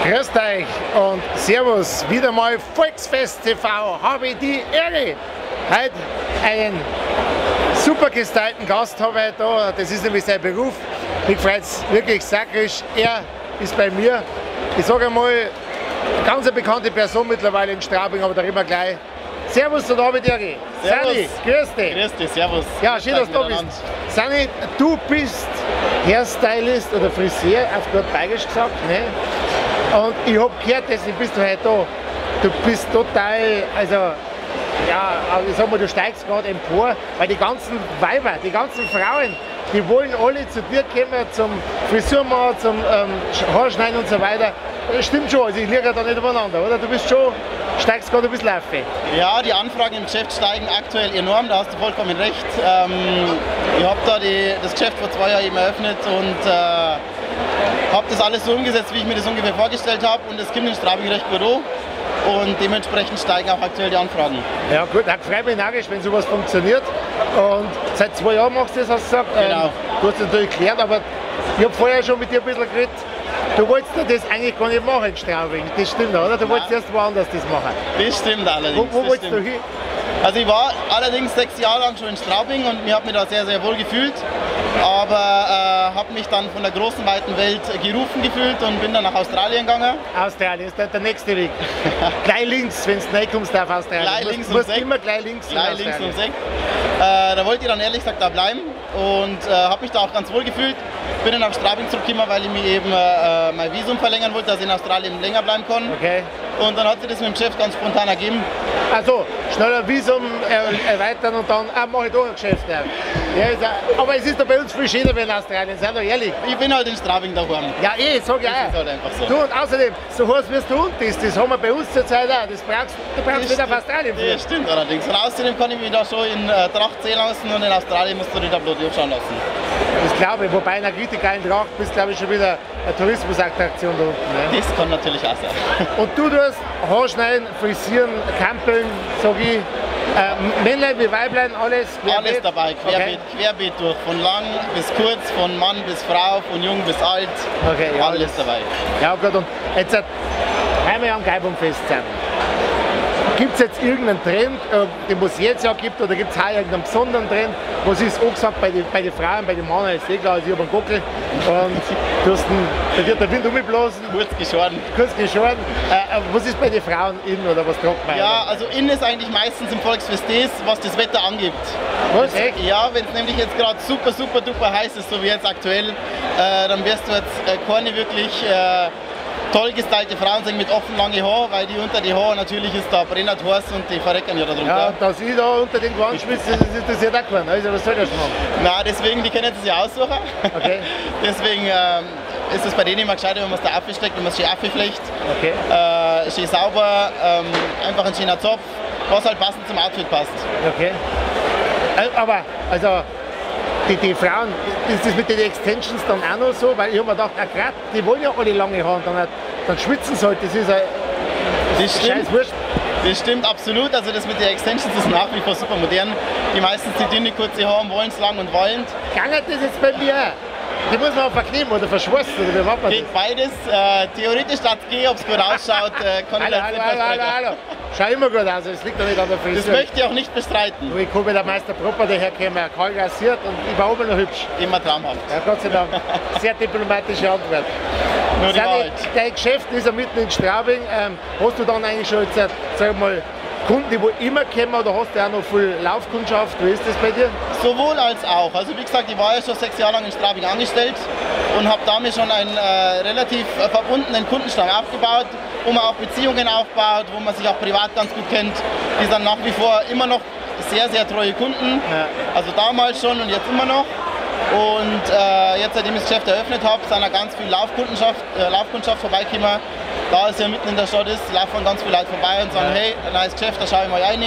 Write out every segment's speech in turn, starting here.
Grüßt euch und Servus, wieder mal Volksfest TV, habe ich die Ehre. Heute einen super gestylten Gast habe ich da, das ist nämlich sein Beruf. Mich freut es wirklich sakrisch, er ist bei mir, ich sage einmal, ganz eine bekannte Person mittlerweile in Straubing, aber da reden wir gleich. Servus und habe die Ehre. Sani, grüß dich. Grüß dich, servus. Ja, schön, dass du da bist. Sani, du bist Hairstylist oder Friseur, auf gut bayerisch gesagt, ne? Und ich hab gehört, deswegen bist du heute da. Du bist total, also, ja, ich sag mal, du steigst gerade empor, weil die ganzen Weiber, die ganzen Frauen, die wollen alle zu dir kommen, zum Frisurmachen, zum Haarschneiden und so weiter. Das stimmt schon, also ich liege da nicht übereinander, oder? Du bist schon, steigst gerade ein bisschen auf. Ja, die Anfragen im Geschäft steigen aktuell enorm, da hast du vollkommen recht. Ich habe da das Geschäft vor 2 Jahren eben eröffnet und habe das alles so umgesetzt, wie ich mir das ungefähr vorgestellt habe, und es kommt in Straubing recht gut an und dementsprechend steigen auch aktuell die Anfragen. Ja gut, ich freue mich narrisch, wenn sowas funktioniert, und seit 2 Jahren machst du das, hast du gesagt. Genau. Du hast es natürlich gelernt, aber ich habe vorher schon mit dir ein bisschen geredet. Du wolltest das eigentlich gar nicht machen in Straubing, das stimmt, oder? Du wolltest erst woanders das machen. Das stimmt allerdings. Wo wolltest du hin? Also ich war allerdings 6 Jahre lang schon in Straubing und mir hat mich da sehr, sehr wohl gefühlt, aber habe mich dann von der großen, weiten Welt gerufen gefühlt und bin dann nach Australien gegangen. Australien ist der nächste Weg. Gleich links, wenn du reinkommst auf Australien. Gleich links ums Eck. Immer gleich links. Gleich links ums Eck. Da wollte ich dann ehrlich gesagt da bleiben und habe mich da auch ganz wohl gefühlt. Bin dann nach Straubing zurückgekommen, weil ich mir eben mein Visum verlängern wollte, dass ich in Australien länger bleiben kann. Okay. Und dann hat sich das mit dem Chef ganz spontan ergeben. Also, schneller Visum erweitern und dann mache ich doch ein Geschäft. Ja. Ja, aber es ist doch bei uns viel schöner wie in Australien, sei doch ehrlich. Ich bin halt in Straubing daheim. Ja, eh, sag ich auch. Das ist halt einfach so. Du, und außerdem, so heiß wie du unten bist, das haben wir bei uns zurzeit auch. Das brauchst, du brauchst nicht auf Australien. Das stimmt allerdings. Und außerdem kann ich mich da schon in Tracht sehen lassen und in Australien musst du dich da bloß anschauen lassen. Das glaube ich, wobei in einer richtig geilen Tracht bist, glaube ich, schon wieder eine Tourismusattraktion da unten. Ne? Das kann natürlich auch sein. Und du tust Haarschneiden, Frisieren, Kampeln, sag ich, Männlein wie Weiblein, alles querbeet? Alles dabei, querbeet, okay. Querbeet durch, von lang bis kurz, von Mann bis Frau, von jung bis alt, okay, ja, alles dabei. Ja gut, und jetzt, weil wir ja am Gaibaumfest sind, gibt es jetzt irgendeinen Trend, den es jetzt ja gibt, oder gibt es auch irgendeinen besonderen Trend? Was ist angesagt bei den Frauen, bei den Männern ist eh klar, also ich habe einen Gockel und du hast einen, bei dir der Wind umgeblasen. Kurz geschoren. Kurz geschoren. Was ist bei den Frauen in oder was tragt man? Ja, also in ist eigentlich meistens im Volksfest das, was das Wetter angibt. Was? Echt? Ja, wenn es nämlich jetzt gerade super, super duper heiß ist, so wie jetzt aktuell, dann wirst du jetzt keine wirklich toll gestylte Frauen sind mit offen lange Haaren, weil die unter die Haare natürlich ist da brennend heiß und die verrecken ja da drunter. Ja, dass ich da unter den Gewand schwitze, das interessiert auch keinen. Also was soll das machen? Nein, deswegen, die können es ja aussuchen. Okay. Deswegen ist es bei denen immer gescheiter, wenn man es da absteckt, wenn man es schön abflecht. Okay. Schön sauber, einfach ein schöner Zopf, was halt passend zum Outfit passt. Okay. Aber, also die Frauen, ist das mit den Extensions dann auch noch so? Weil ich habe mir gedacht, ah, grad, die wollen ja alle lange Haare, dann schwitzen sollte, das ist ja scheiß Wurscht. Das stimmt absolut, also das mit den Extensions ist nach wie vor super modern. Die meisten, die dünne, kurze Haare wollen es lang und wollend. Kann das jetzt bei mir auch? Die muss man auch verkleben oder verschweißen, oder wie macht man das? Geht beides. Theoretisch darf es gehen, ob es gut ausschaut, kann ich hallo, jetzt nicht hallo, hallo, hallo. Schau immer gut aus, es liegt doch nicht an der Frisur. Das möchte ich auch nicht bestreiten. Du, ich komme mit der Meister Proper dahergekommen, kahl rasiert und ich war oben noch hübsch. Immer traumhaft. Ja, Gott sei Dank. Sehr diplomatische Antwort. Nur die Wahrheit. Dein Geschäft ist ja mitten in Straubing. Hast du dann eigentlich schon jetzt, sag mal, Kunden, die wo immer kommen, oder hast du auch noch viel Laufkundschaft? Wie ist das bei dir? Sowohl als auch. Also wie gesagt, ich war ja schon 6 Jahre lang in Straubing angestellt und habe damit schon einen relativ verbundenen Kundenstamm aufgebaut, wo man auch Beziehungen aufbaut, wo man sich auch privat ganz gut kennt. Die sind nach wie vor immer noch sehr, sehr treue Kunden. Ja. Also damals schon und jetzt immer noch. Und jetzt, seitdem ich das Geschäft eröffnet habe, sind auch ganz viel Laufkundschaft vorbeigekommen. Da es ja mitten in der Stadt ist, laufen ganz viele Leute vorbei und sagen, ja, hey, ein neues Geschäft, da schaue ich mal rein.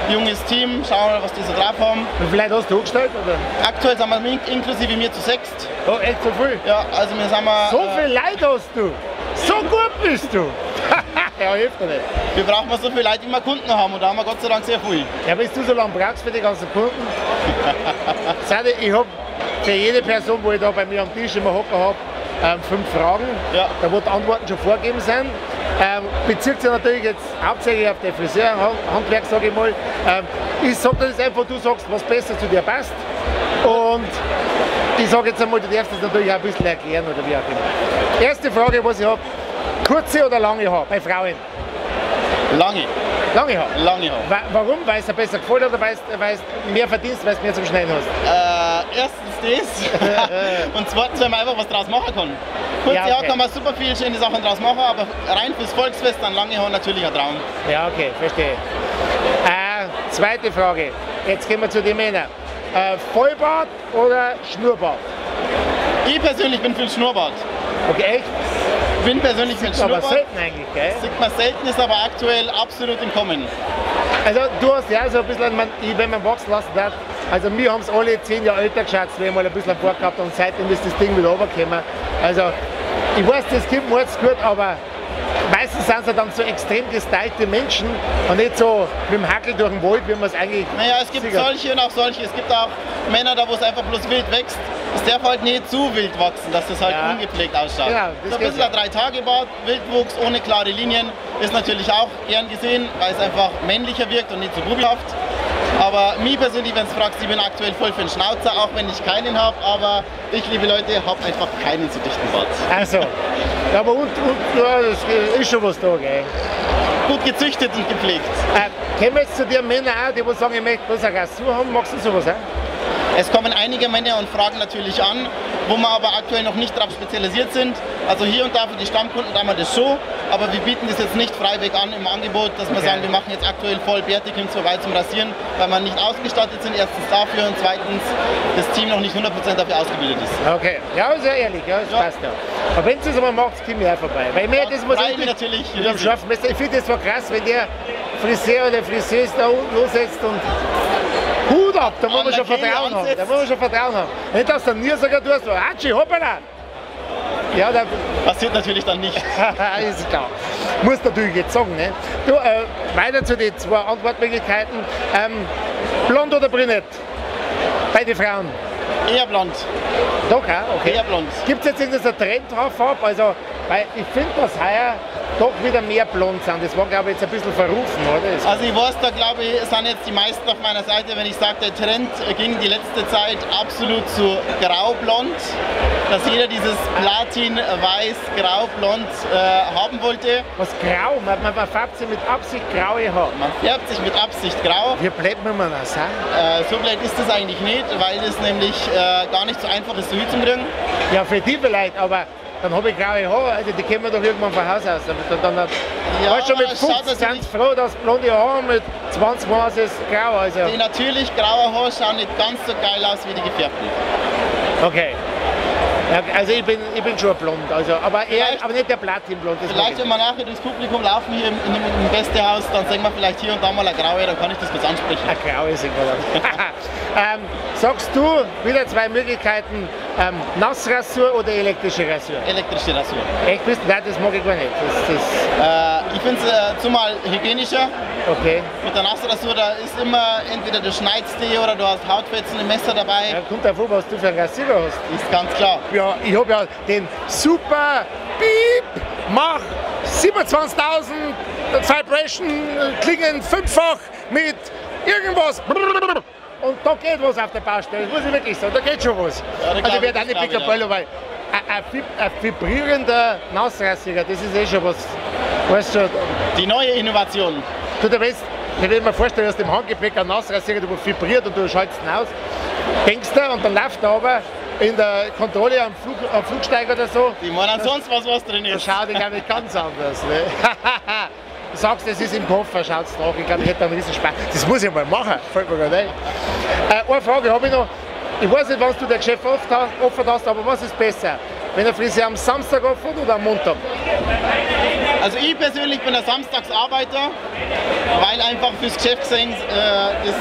Junges Team, schauen wir mal, was die so drauf haben. Wie viele Leute hast du angestellt? Oder? Aktuell sind wir inklusive mir zu 6. Oh, echt so viel? Ja, also wir sind wir, so viele Leute hast du! So gut bist du! Ja, hilft dir nicht. Wir brauchen so viele Leute, wie wir Kunden haben, und da haben wir Gott sei Dank sehr viel. Ja, wenn du so lange brauchst für die ganzen Kunden. Sani, ich habe für jede Person, wo ich da bei mir am Tisch immer hocken habe, 5 Fragen, Ja. Da wo die Antworten schon vorgegeben sind. Bezieht sich natürlich jetzt hauptsächlich auf den Friseurhandwerk, sage ich mal. Ich sag dir das einfach, du sagst, was besser zu dir passt. Und ich sage jetzt einmal, du darfst das natürlich auch ein bisschen erklären oder wie auch immer. Erste Frage, was ich habe: kurze oder lange Haare bei Frauen? Lange. Lange Haare? Lange Haare. Warum? Weil es dir besser gefällt oder weil du mehr verdienst, weil du mehr zum Schneiden hast? Erstens das und zweitens, weil man einfach was draus machen kann. Kurze Ja, okay. Haare kann man super viele schöne Sachen draus machen, aber rein fürs Volksfest dann lange Haare natürlich ein Traum. Ja, okay, verstehe. Zweite Frage, jetzt gehen wir zu den Männern. Vollbart oder Schnurrbart? Ich persönlich bin für den Schnurrbart. Okay, echt? Bin persönlich für den Sieht man aber Schnurrbart. selten eigentlich, gell? Sieht man selten, ist aber aktuell absolut im Kommen. Also du hast ja so ein bisschen, wenn man wachsen lassen darf, also mir haben es alle 10 Jahre älter geschätzt, wenn ich mal ein bisschen Bart gehabt und seitdem ist das Ding wieder runtergekommen. Also ich weiß, das kommt mir jetzt gut, aber meistens sind sie dann so extrem gestylte Menschen und nicht so mit dem Hackel durch den Wald, wie man es eigentlich Naja, es gibt sieht. solche und auch solche. Es gibt auch Männer, da wo es einfach bloß wild wächst. Es darf halt nicht zu wild wachsen, dass das halt Ja. ungepflegt ausschaut. Genau, das so ein geht bisschen ja. ein 3-Tage-Bart, Wildwuchs ohne klare Linien ist natürlich auch gern gesehen, weil es einfach männlicher wirkt und nicht so bubihaft. Aber mich persönlich, wenn du fragst, ich bin aktuell voll für den Schnauzer, auch wenn ich keinen habe, aber ich, liebe Leute, habe einfach keinen so dichten Bart. Also, ja, aber und ja, das ist schon was da, gell? Gut gezüchtet und gepflegt. Kommen jetzt zu dir Männer auch, die sagen, ich möchte bloß eine Rasur haben, magst du sowas auch? Es kommen einige Männer und fragen natürlich an, wo wir aber aktuell noch nicht darauf spezialisiert sind. Also hier und da für die Stammkunden da haben wir das schon, aber wir bieten das jetzt nicht freiweg an im Angebot, dass wir Okay. sagen, wir machen jetzt aktuell voll Bärte, kommt vorbei zum Rasieren, weil wir nicht ausgestattet sind, erstens dafür und zweitens das Team noch nicht 100% dafür ausgebildet ist. Okay, ja, ist ja ehrlich, ja, das Ja. passt ja. Aber wenn du es einmal machst, komm ich auch vorbei. Weil mir das muss freu ich mich natürlich mit einem riesig. scharfen Messer. Ich finde das zwar krass, wenn der Friseur oder Friseuse da unten ansetzt und Hut ab, da muss man An schon der Kehle Vertrauen haben. Da ansetzt. muss man schon Vertrauen haben. Nicht, dass du mir sogar tust, so, Hatschi, hoppala! Ja, da Passiert natürlich dann nicht. ist klar. Muss natürlich jetzt sagen, ne? Du, weiter zu den zwei Antwortmöglichkeiten. Blond oder brünett? Bei den Frauen. Eher blond. Doch, auch? Okay. Eher blond. Gibt es jetzt irgendeinen Trend drauf ab? Also, weil ich finde, dass heuer doch wieder mehr blond sind. Das war, glaube ich, jetzt ein bisschen verrufen, oder? Das Also ich weiß, da glaube ich, sind jetzt die meisten auf meiner Seite, wenn ich sage, der Trend ging die letzte Zeit absolut zu grau-blond, dass jeder dieses Platin-weiß-grau-blond haben wollte. Was grau? Man färbt sich mit Absicht graue Haare. Man färbt sich mit Absicht grau. Wie blöd muss man das sein? So blöd ist das eigentlich nicht, weil das nämlich gar nicht so einfach ist, so hinzukriegen. Ja, für die vielleicht, aber dann habe ich graue Haare, also die kommen doch irgendwann von Haus aus. Dann, Ja, weißt du, aber mit das schaut 50 sind natürlich- sie froh, dass blonde Haare haben, mit 20 Mal ist es grau. Also. Die natürlich graue Haare schauen nicht ganz so geil aus wie die gefärbten. Okay. Ja, also ich bin schon blond, also, aber, eher, Vielleicht- aber nicht der Platinblond. Das mag Vielleicht, ich wenn wir nachher durchs Publikum laufen hier im Gästehaus, dann sehen wir vielleicht hier und da mal eine graue, dann kann ich das kurz ansprechen. Ein graue sind wir dann. Sagst du, wieder zwei Möglichkeiten, Nassrasur oder elektrische Rasur? Elektrische Rasur. Echt bist du? Nein, das mag ich gar nicht. Ich finde es zumal hygienischer. Okay. Mit der Nassrasur, da ist immer entweder du schneidest die oder du hast Hautfetzen im Messer dabei. Ja, kommt davon, was du für einen Rasierer hast. Ist ganz klar. Ja, ich habe ja den super Piep, mach 27.000 Vibration klingen fünffach mit irgendwas. Und da geht was auf der Baustelle, das muss ich wirklich sagen, da geht schon was. Ja, da also glaub ich werde ich, auch nicht das glaub ich, Picobello, weil ein vibrierender Nassrasierer, das ist eh schon was, weißt du, Die neue Innovation. du, der weißt, ich will mir vorstellen, dass dem Handgepäck ein Nassrasierer, der vibriert und du schaltest ihn aus, denkst du und dann läuft er aber in der Kontrolle am Flugsteig oder so. Die meinen sonst was, was drin Da ist. schaut ich, glaube ich, ganz anders. Ne? Du sagst, es ist im Koffer, schaut's nach. Ich glaube, ich hätte einen riesen Spaß. Das muss ich mal machen, fällt mir gerade ein. Eine Frage habe ich noch. Ich weiß nicht, wann du dein Geschäft offen hast, aber was ist besser? Wenn der Friseur am Samstag offen hat oder am Montag? Also ich persönlich bin der Samstagsarbeiter, weil einfach fürs Geschäft gesehen, das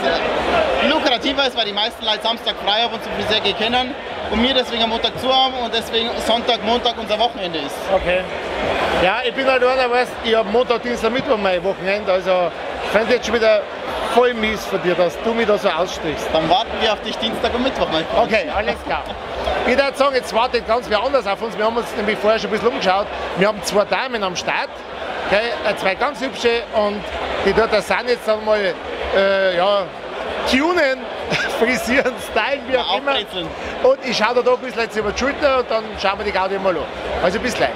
lukrativer ist, weil die meisten Leute Samstag frei haben und zum Friseur gehen können und wir deswegen am Montag zu haben und deswegen Sonntag, Montag unser Wochenende ist. Okay. Ja, ich bin halt einer, weißt, ich hab Montag, Dienstag, Mittwoch mein Wochenende, also ich fände jetzt schon wieder voll mies von dir, dass du mich da so ausstrichst. Dann warten wir auf dich Dienstag und Mittwoch, mein Freund. Okay, alles klar. Ich würde sagen, jetzt wartet ganz wer anders auf uns. Wir haben uns nämlich vorher schon ein bisschen umgeschaut. Wir haben zwei Damen am Start, okay? Zwei ganz hübsche, und die dort sind jetzt einmal ja, tunen, frisieren, stylen, wie auch immer. Und ich schaue da ein bisschen jetzt über die Schulter und dann schauen wir die Gaudi mal an. Also bis gleich.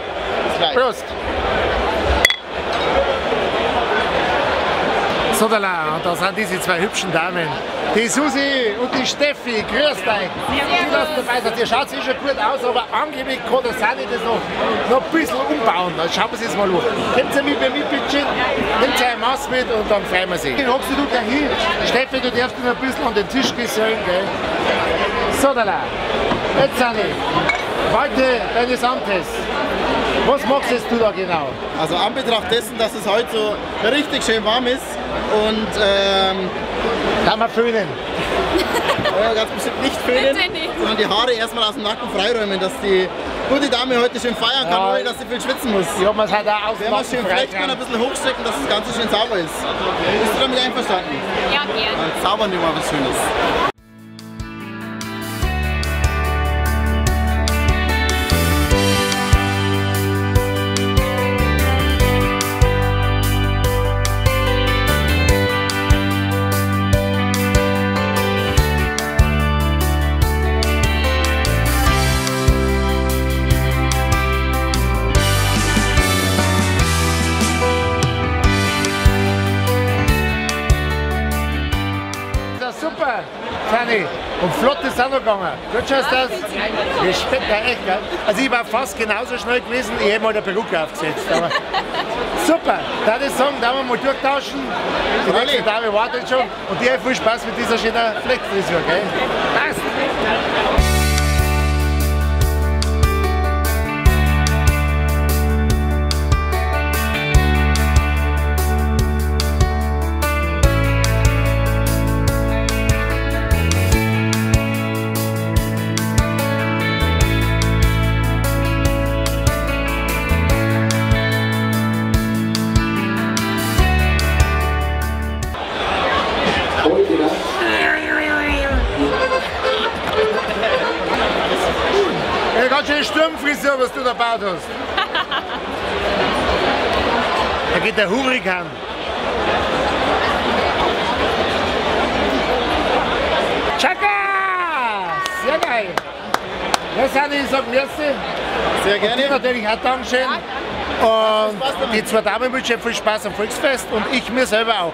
Bis gleich. Prost! So, da, und da sind diese zwei hübschen Damen. Die Susi und die Steffi, grüßt euch! Schön, dass ihr dabei seid. Ihr schaut eh schon gut aus, aber angeblich kann der Sani das noch ein bisschen umbauen. Dann schauen wir es jetzt mal an. Kommt ihr mit mir mit, bitte? Nehmt eure Maus mit und dann freuen wir sich. Hockst du gleich hin? Steffi, du darfst dich noch ein bisschen an den Tisch gesellen, gell? So, da. Jetzt, Sani, walte deines Amtes. Was machst jetzt du da genau? Also an Betracht dessen, dass es heute so richtig schön warm ist und kann man föhnen? Ja, ganz bestimmt nicht föhnen, nicht, sondern die Haare erstmal aus dem Nacken freiräumen, dass die gute Dame heute schön feiern kann, ja, ohne dass sie viel schwitzen muss. Ich hab mir's heute auch aus dem Wenn wir schön flechten und ein bisschen hochstecken, dass das Ganze schön sauber ist. Bist du damit einverstanden? Ja, gern. Dann zaubern wir mal was Schönes. Super, Fanny. Und flott ist auch noch gegangen. Gut schaust das? Respekt, echt, gell? Also ich war fast genauso schnell gewesen, ich hätte mal eine Perücke aufgesetzt. Aber super, da würde ich sagen, da wir mal durchtauschen. Die nächste Dame wartet schon und dir viel Spaß mit dieser schönen Fleckfrisur, gell? Passt! Ja, ganz schön Sturmfrisur, was du da gebaut hast. Da geht der Hurrikan. Tschakka! Sehr geil! Ja, Sani, ich sag merci. Sehr gerne. Und dir natürlich auch Dankeschön. Und die zwei Damen wünschen viel Spaß am Volksfest und ich mir selber auch.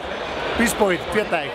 Bis bald. Pfiat euch.